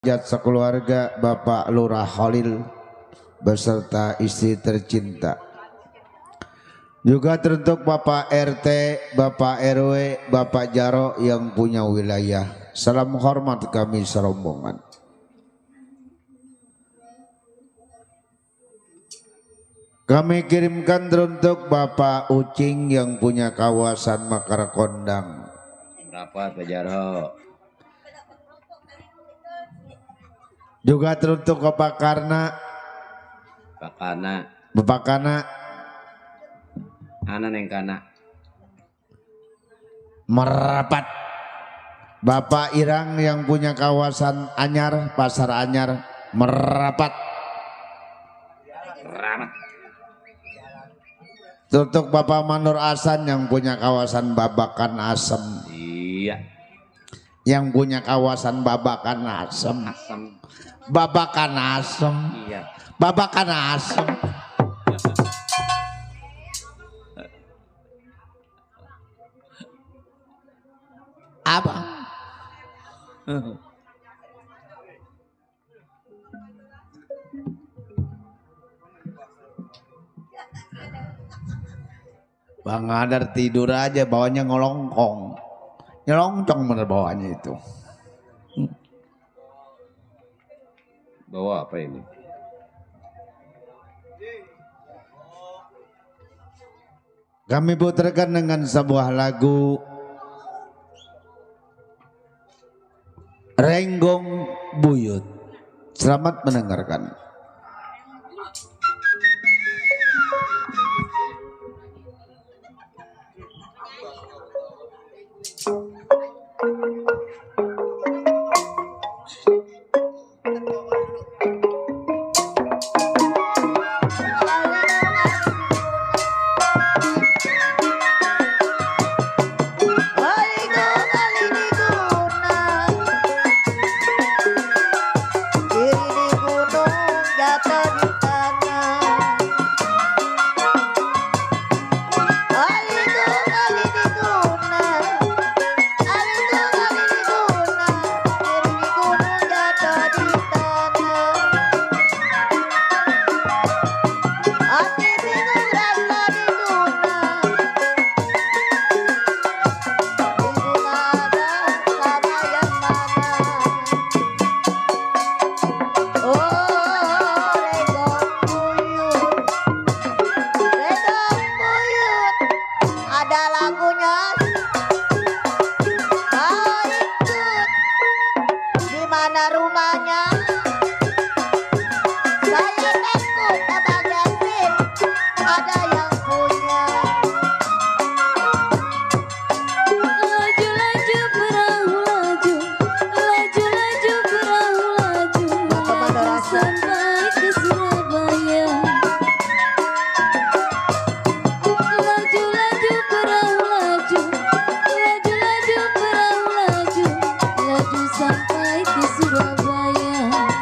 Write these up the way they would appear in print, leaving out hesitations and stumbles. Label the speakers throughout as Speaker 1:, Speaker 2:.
Speaker 1: Hajat sekeluarga Bapak Lurah Khalil beserta istri tercinta. Juga teruntuk Bapak RT, Bapak RW, Bapak Jaro yang punya wilayah. Salam hormat kami serombongan. Kami kirimkan teruntuk Bapak Ucing yang punya kawasan Makar Kondang.
Speaker 2: Berapa Pak Jaro?
Speaker 1: Juga teruntuk Bapak Karna. Bapak Kana.
Speaker 2: Anak yang kana.
Speaker 1: Merapat. Bapak Irang yang punya kawasan Anyar, Pasar Anyar, merapat.
Speaker 2: Ramat.
Speaker 1: Untuk Bapak Manur Asan yang punya kawasan Babakan Asem.
Speaker 2: Iya.
Speaker 1: Yang punya kawasan Babakan Asem. Babakan Asem.
Speaker 2: Iya.
Speaker 1: Babakan Asem. Apa? Bang Adar tidur aja, bawahnya ngolongkong, nyelongcong bener bawahnya itu.
Speaker 2: Bawa apa ini?
Speaker 1: Kami putarkan dengan sebuah lagu Renggong Buyut. Selamat mendengarkan.
Speaker 3: Sampai ke Surabaya.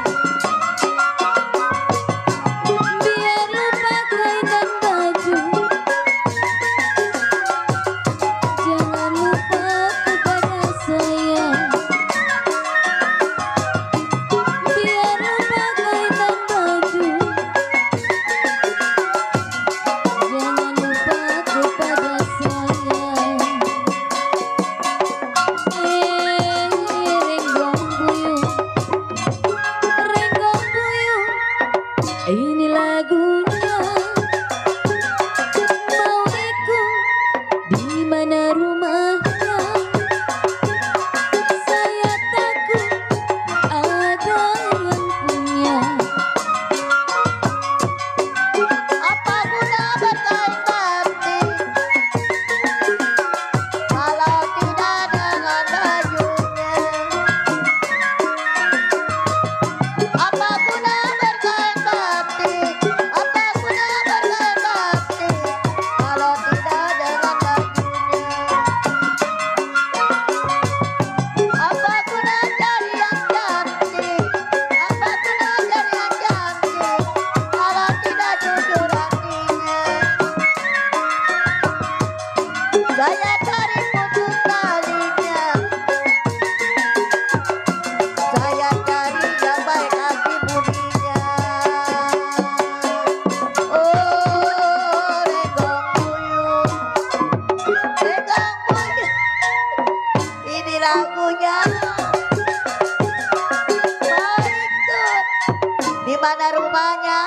Speaker 3: mana rumahnya?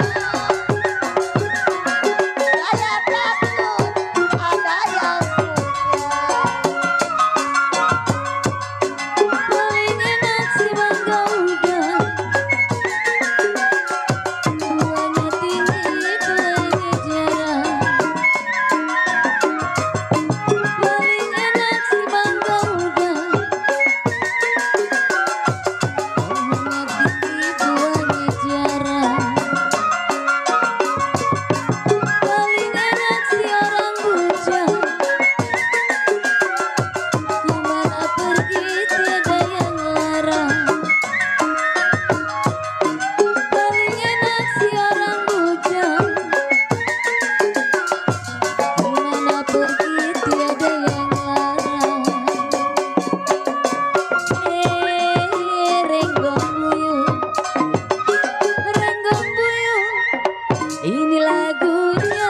Speaker 3: Saya takut ada yang punya.
Speaker 4: Paling enak si mangga udang, buahnya tinggi buahnya jarang. Paling enak si mangga udang, buahnya tinggi buahnya jarang. Paling enak si orang bujang, kemana pergi tiada yang larang. Paling enak si orang bujang, kemana pergi tiada yang larang. Renggong buyung, renggong buyung, ini lagunya.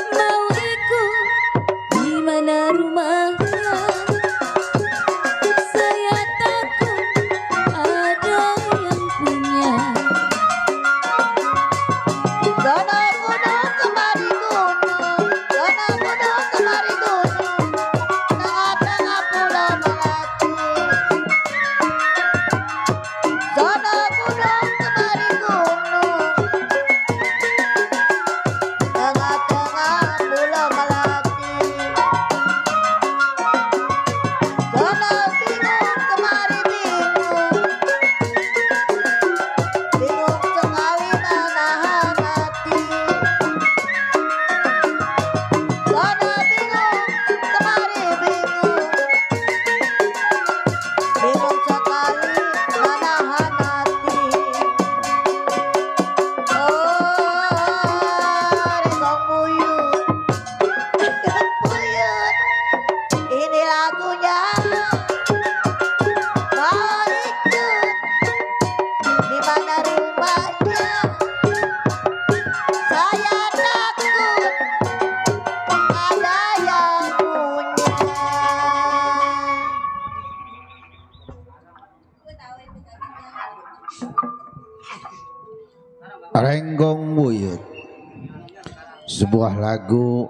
Speaker 4: Mau ikut di mana rumahnya? Saya takut ada yang punya.
Speaker 3: Sono gunung kemari gunung, sono gunung kemari gunung, tengah-tengah pulau Melati. Sono gunung kemari gunung, tengah-tengah pulau Melati. Sono bingung kemari bingung, bingung sekali menahan hati. Sono bingung kemari bingung, bingung sekali menahan hati. Oh, renggong buyut, renggong buyut, ini lagunya. Mau ikut di mana rumahnya? Saya takut ada yang punya.
Speaker 1: Renggong Buyut, sebuah lagu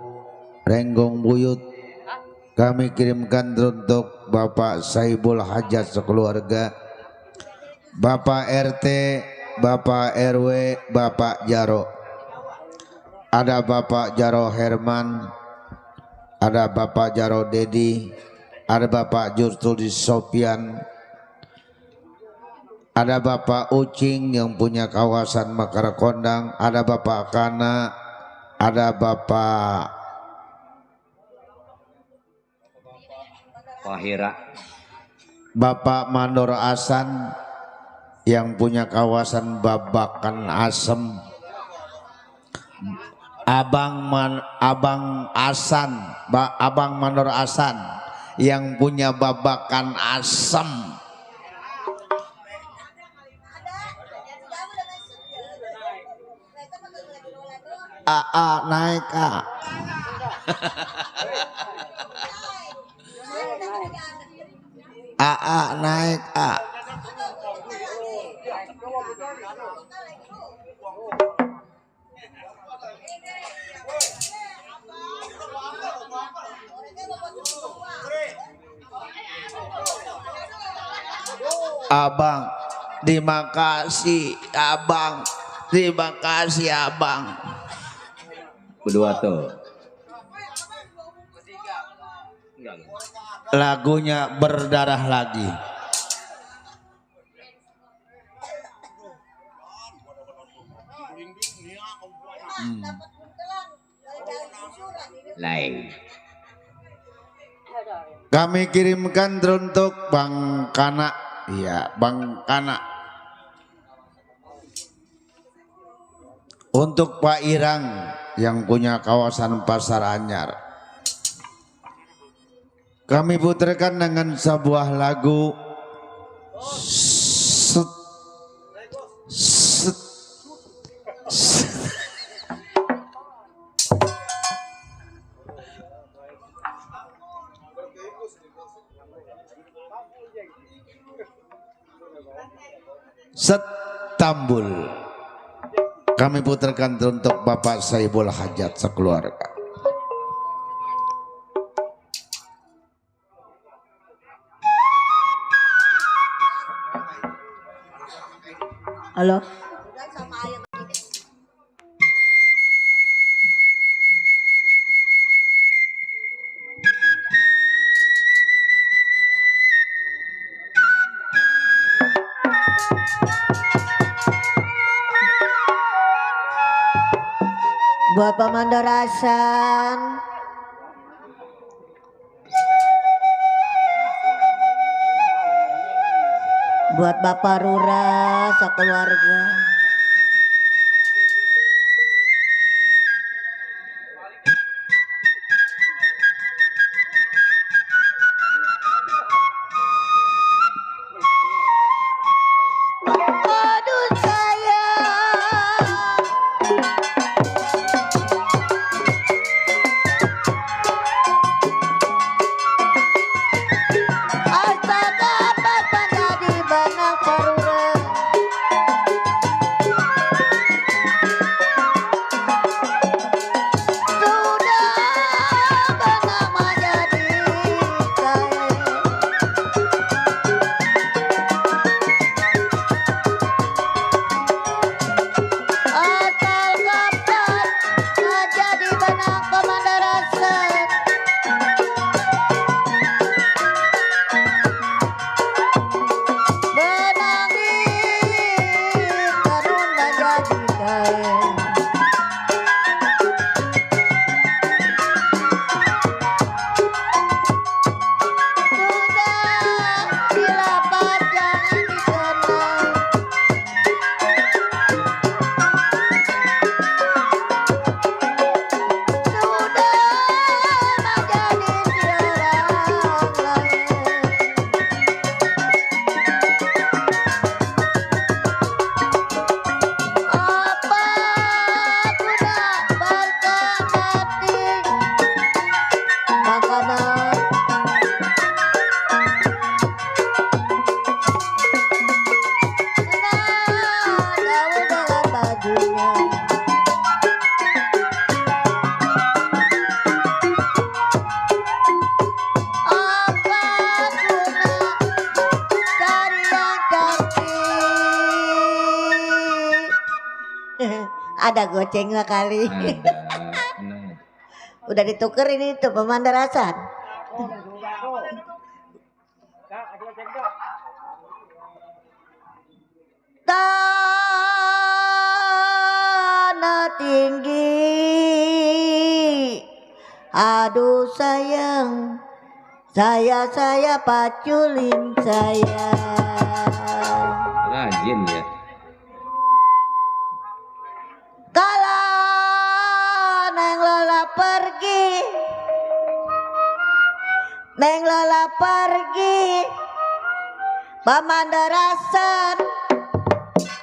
Speaker 1: Renggong Buyut kami kirimkan untuk Bapak Saibul Hajat sekeluarga, Bapak RT, Bapak RW, Bapak Jaro. Ada Bapak Jaro Herman, ada Bapak Jaro Dedi, ada Bapak Jurtudi Sopian, ada Bapak Ucing yang punya kawasan Mekar Kondang, ada Bapak Kana, ada Bapak
Speaker 2: Wahira.
Speaker 1: Bapak Mandor Asan yang punya kawasan Babakan Asem, Abang Asan, Abang Mandor Asan yang punya Babakan Asem. AA naik A. AA naik A. Abang, terima kasih Abang, terima kasih Abang.
Speaker 2: Kedua tuh.
Speaker 1: Lagunya Berdarah Lagi.
Speaker 2: Lain.
Speaker 1: Kami kirimkan untuk Bang Kana, iya Bang Kana. Untuk Pak Irang yang punya kawasan Pasar Anyar. Kami putarkan dengan sebuah lagu set, set, set. Set Tambul. Kami putarkan untuk Bapak Saibul Hajat sekeluarga.
Speaker 3: Halo. Buat pemandarasan, buat Bapak Lurah sekeluarga, aduh sayang, astaga Bapak jadi benang perurang. Sudah benang menjadi kain. Asal kapan menjadi benang pemandarasan. Benang dikarun menjadi kain. Sudah dilapas jangan dikenal. Sudah menjadi seorang lain. Apa guna berkah mati makanan jauh dengan bajunya. Apa guna cari yang cantik. Ada goceng lah kali.
Speaker 2: Ada. Nah,
Speaker 3: Udah dituker ini tuh pemandarasan. Tanah tinggi, aduh sayang, saya paculin sayang.
Speaker 2: rajin ya.
Speaker 3: Kalau Neng Lola pergi, Neng Lola pergi, pemandarasan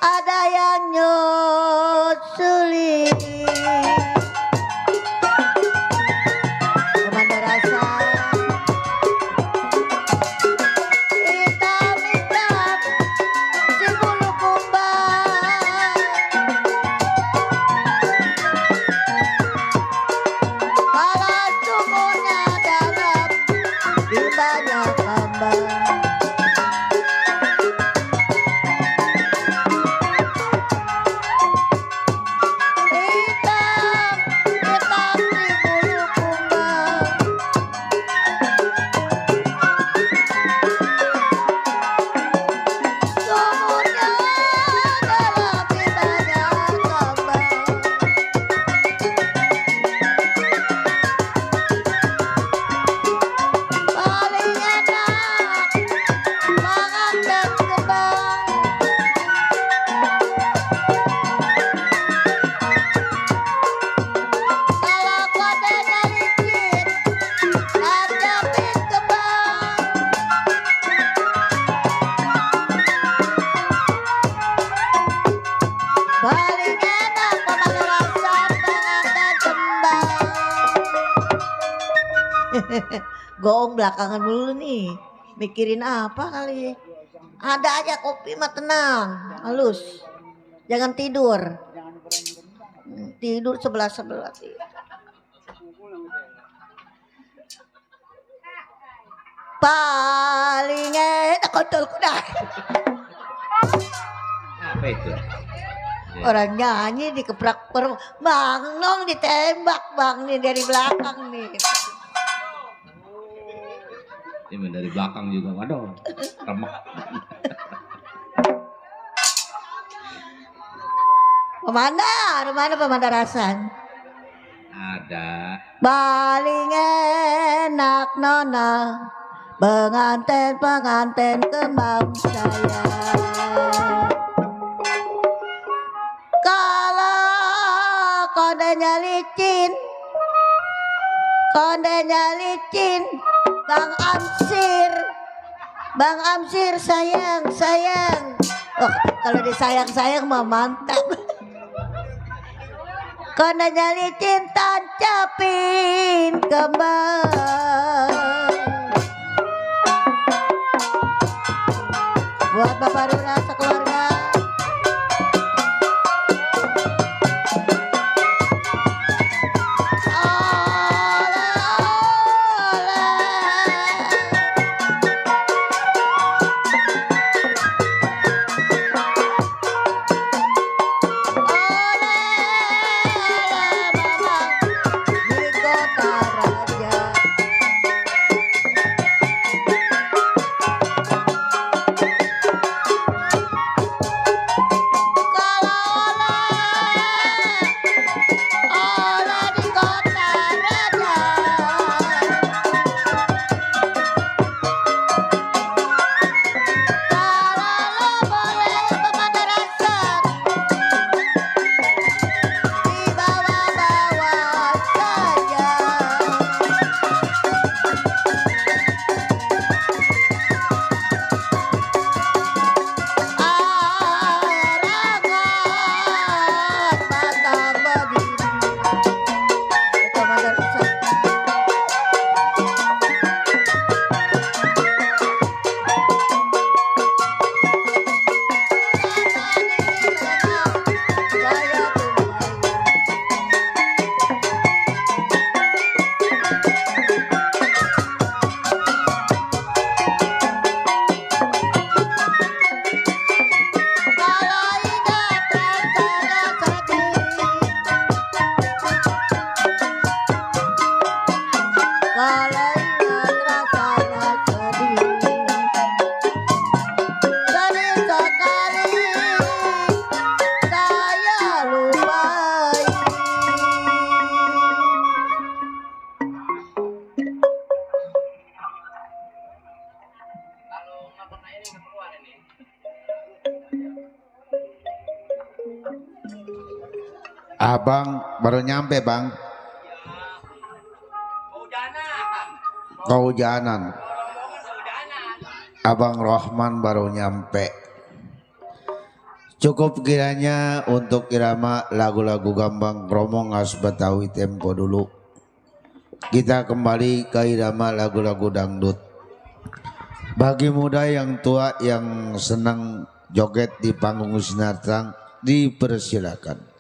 Speaker 3: ada yang nyusulin. Pemandarasan hitam-hitam si bulu kumbang. Kalau sumurnya dalam di banyak tambang. Hitam, hitam si bulu kumbang. Sumurnya dalam di banyak tambang. Paling enak makan dan kembang. Kalau kodenya licin, ngadepin kembang. Paling enak pemandarasan makan dan kembang. Goong belakangan dulu nih. Mikirin apa kali? Ada aja kopi mah tenang, halus. Jangan tidur. Tidur sebelah-sebelah. Paling enak kontol kuda.
Speaker 2: Apa itu?
Speaker 3: Orang nyanyi dikeprak Bang Nong ditembak bang nih dari belakang nih.
Speaker 2: Ini dari belakang juga, waduh, remek.
Speaker 3: Pemanda rasan.
Speaker 2: Ada.
Speaker 3: Paling enak nona pengantin kembang saya. Kalau kodenya licin Bang Amsir sayang. Oh, kalau disayang mah mantap. Kodenya licin tancapin kembang. Buat Bapak Lurah sekeluarga.
Speaker 1: Abang baru nyampe bang. Kehujanan. Abang Rohman baru nyampe. Cukup kiranya untuk irama lagu-lagu gambang Kromong khas Betawi tempo dulu. Kita kembali ke irama lagu-lagu dangdut. Bagi muda yang tua yang senang joget di panggung sinartang, dipersilakan.